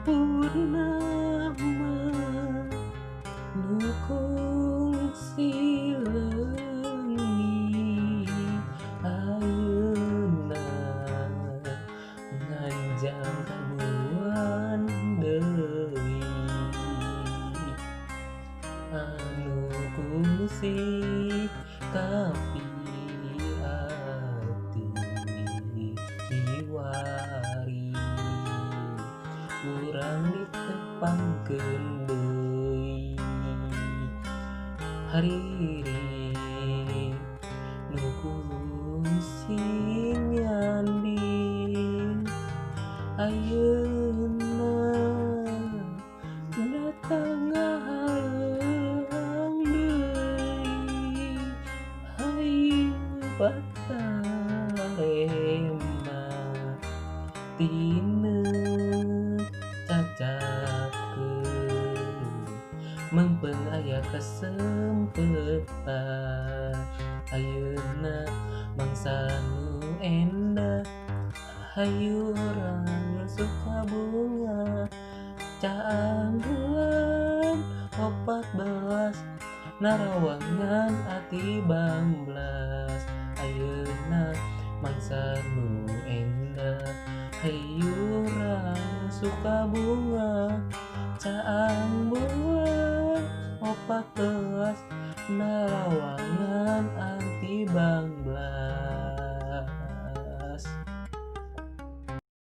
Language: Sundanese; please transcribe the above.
Purnama nu kungsi leungit ayeuna nganjang ka bulan deui anu kungsi kapi ati kiwari urang ditepangkeun deui hariri nu kungsi nyanding ayeuna datang ngahalang deui hayu batarema tina cacakeun mempeng aya kasempetan ayeuna mangsa nu endah hayu urang suka bunga caang bulan 14 narawangan ati banglas ayeuna mangsa nu endah hayu urang suka bunga caang bulan 14 narawangan anti banglas.